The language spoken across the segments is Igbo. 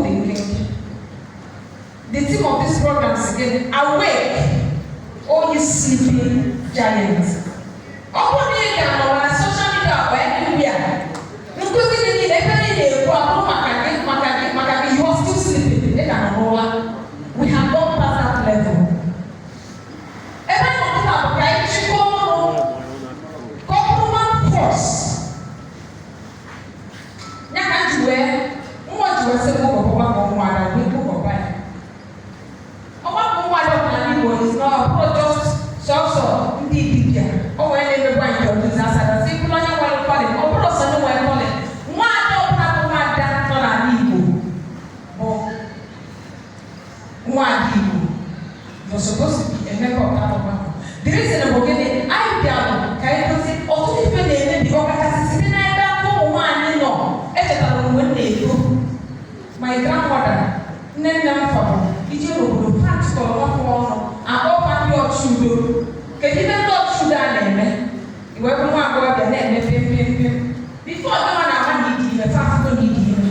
dị nkenke. The theme of this program is again, "Awake, O ye sleeping giants." Ọ bụrụ na ị ga-anọ na social media or anywhere, nkụzi gị niile, ebe niile ekwu abụrụ maka gị, maka gị, maka gị, you are still sleeping. Ị ga-anọ n'ụra. We have gone past that level. Ebe anyị nọ kịta bụ ka anyị chịkọọ ọnụ ka ọ bụrụ one force. Ya ka m ji wee nwa ji wee sị m ụbọchị ọgbakọ ụmụada wee kpokọba ya. Ọgbakọ ụmụada ọdịnala Igbo is not, ọ bụrụ just sọsọ ndị dibịa o nwere na-emekwa introduce asada sị bụrụ onye nwere calling. Ọ bụrụ sọ ndị nwere calling, nwaada ọbụla bụ nwaada nọ n'ala Igbo bụ nwaada Igbo, you're supposed to be a member of that ọgbakọ. The reason bụ gịnị? Anyị bịara ka anyị dozie ọtụtụ ife na-emebi, ọkachasị site n'ebe aka ụmụ nwaanyị nọ. Echetara m mgbe m na-eto, my grandmother, nne nne m, fọrọ ije n'obodo fa chịkọrọ nwafọ ọnụ, akpọkwa ndị ọchị udo. Kedu ibe ndị ọchị udo a na-eme? Iwe bụ nwa agbọghọbịa na-eme pim pim pim before gị nwa na-ama na ịdị ime, fa afụgo na ịdị ime.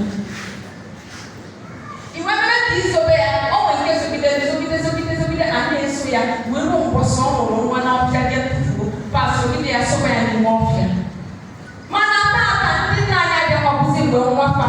Iwe mere ka izobe ya, ọ nwere nke zogide zogide zogide zogide, a na-eso ya wee ruo mbọsị ọ mụrụ nwa na ọfịa bịa tufuo. Fa sogide ya, soba ya n'ime ọfịa. Mana tata, ndị nna anyị abịakwapụzi mgbe nwa fa